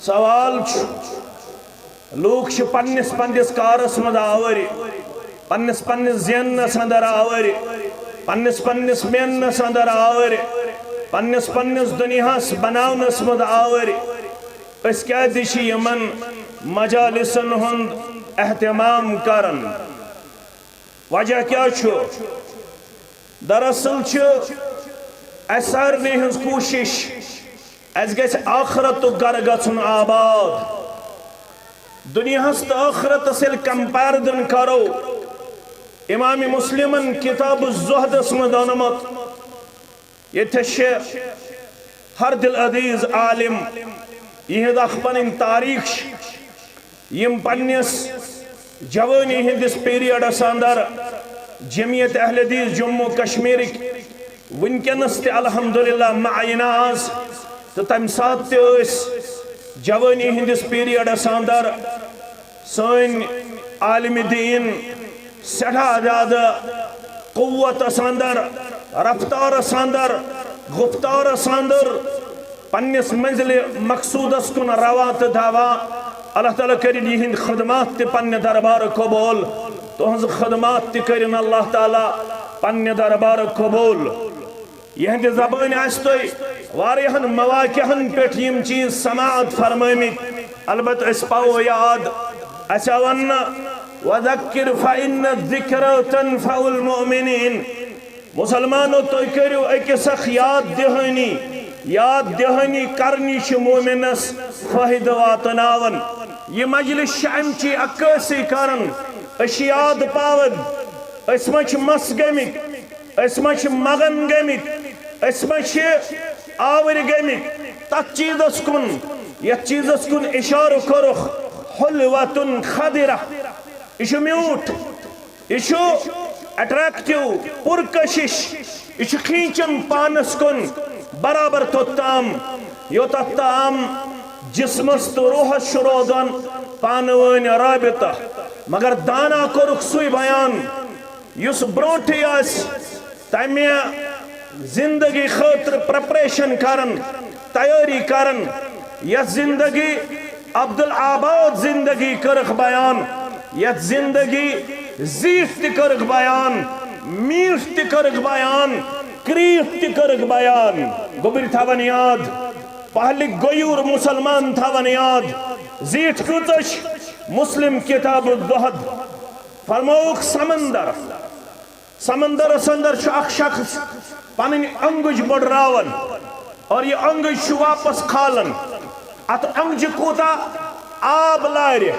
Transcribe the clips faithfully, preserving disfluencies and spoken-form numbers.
سوال چھُ، لوٗکھ چھِ پننِس پننِس کارس منٛز آوٕرۍ، پننِس پننِس زیننس اندر آوٕرۍ، پننِس پننِس محنتس اندر آوٕرۍ، پننِس پننِس دُنیاہس بناونس منٛز آوٕرۍ۔ أسۍ کیازِ چھِ یِمن مجالسن ہُنٛد اہتمام کران؟ وجہ کیٛاہ چھُ؟ دراصل چھِ اسہِ سارنٕے ہٕنٛز کوٗشِش، اسہِ گژھِ آخرتُک گرٕ گژھُن آباد۔ دُنیاہس تہٕ ٲخرتس ییٚلہِ کمپیرزن کرو، امام مسلمن کتاب الزہدس منٛز اوٚنمُت، ییٚتہِ چھِ ہر دل عزیز عالم، یِہنٛز اکھ پنٕنۍ تاریخ چھِ۔ یِم پننِس جوٲنی ہٕنٛدِس پیریڈس اندر جمعیت اہل حدیث جموں کشمیرٕکۍ وٕنکیٚنس تہِ الحمدللہ معینہ آز، تہٕ تمہِ ساتہٕ تہِ ٲسۍ جوٲنی ہٕنٛدِس پیریڈس اندر سٲنۍ عالم دین سٮ۪ٹھاہ زیادٕ قوتس اندر، رفتارس اندر، گفتارس اندر، پننِس منزلِ مقصودس کُن روا تہٕ دوا۔ اللہ تعالیٰ کٔرِن یِہنٛدۍ خدمات تہِ پننہِ دربارٕ قبول، تُہنٛز خدمات تہِ کٔرِن اللہ تعالیٰ پننہِ دربارٕ قبول۔ یِہنٛدِ زبٲنۍ آسہِ تۄہہِ واریاہن مواقعن پٮ۪ٹھ یِم چیٖز سماعت فرمٲمٕتۍ۔ البتہٕ أسۍ پاوو یاد، اسہِ آو وننہٕ، "وذکر فإن الذکر تنفع المؤمنین"۔ مسلمانو، تُہۍ کٔرِو أکِس اکھ یاد دہٲنی۔ یاد دہٲنی کرنی چھِ مومنس فٲیدٕ واتناوان۔ یہِ مجلس چھِ امچی عکٲسی کران۔ أسۍ چھِ یاد پاوان، أسۍ ما چھِ مس گٔمٕتۍ، أسۍ ما چھِ مگن گٔمٕتۍ، أسۍ ما چھِ آوٕرۍ گٔمٕتۍ تتھ چیٖزس کُن، یتھ چیٖزس کُن اشارٕ کوٚرُکھ، حلوة خضرہ۔ یہِ چھُ میوٗٹھ۔ یہِ چھُ اٹریکٹیو، پُرکشش۔ یہِ چھُ کھینچان پانس کُن برابر توٚت تام، یوٚتتھ تام جسمس تہٕ روحس چھُ روزان پانہٕ وٲنۍ رابطہ۔ مگر دانا کوٚرُکھ سُے بیان، یُس برونٹھٕے آسہِ تمہِ زندگی خٲطرٕ پریپریشن کران، تیٲری کران، یتھ زندگی عبدالآباد زندگی کٔرٕکھ بیان، یتھ زندگی زیٖٹھ تہِ کٔرٕکھ بیان، میٖٹھ تہِ کٔرٕکھ بیان، کریٖٹھ تہِ کٔرٕکھ بیان۔ گوٚبٕرۍ تھاوان یاد، پہلہِ غیور مسلمان تھاوان یاد، زیٖٹھ کۭژاہ چھِ؟ مسلم کتاب الزہد فرمووُکھ سمندر۔ سمندرس اندر چھُ اکھ شخص پنٕنۍ انگُج بٔڑراوان اور یہِ انگُج چھُ واپس کھالان۔ اتھ انگجہِ کوٗتاہ آب لارِ؟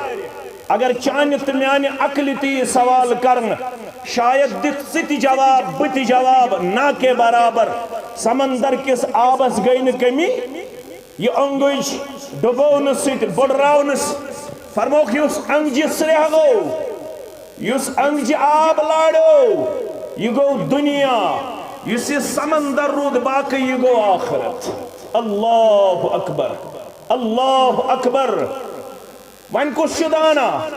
اگر چانہِ تہٕ میانہِ عقلہِ تہِ یہِ سوال کرنہٕ، شاید دِکھ ژٕ تہِ جواب، بہٕ تہِ جواب، نہ کہ برابر۔ سمندر کِس آبس گٔے نہٕ کمی، یہِ انگُج ڈُبونہٕ سۭتۍ بٔڑراونہٕ سۭتۍ۔ فرموکھ، یُس انگجہِ سرٛیہ گوٚو، یُس انگجہِ آب لارو، یہِ گوٚو دُنیا۔ یُس یہِ سمندر روٗد باقٕے، یہِ گوٚو آخرت۔ اللہ اکبر، اللہ اکبر۔ وۄنۍ کُس چھُ دانا؟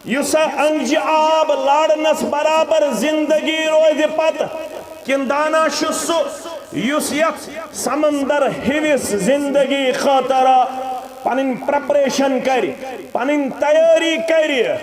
یُس سا انگجہِ آب لارنس برابر زندگی روزِ پتہٕ، کِنہٕ دانا چھُ سُہ یُس یتھ سمندر ہِوِس زندگی خٲطرٕ پنٕنۍ پریپریشن کرِ، پنٕنۍ تیٲری کرِ،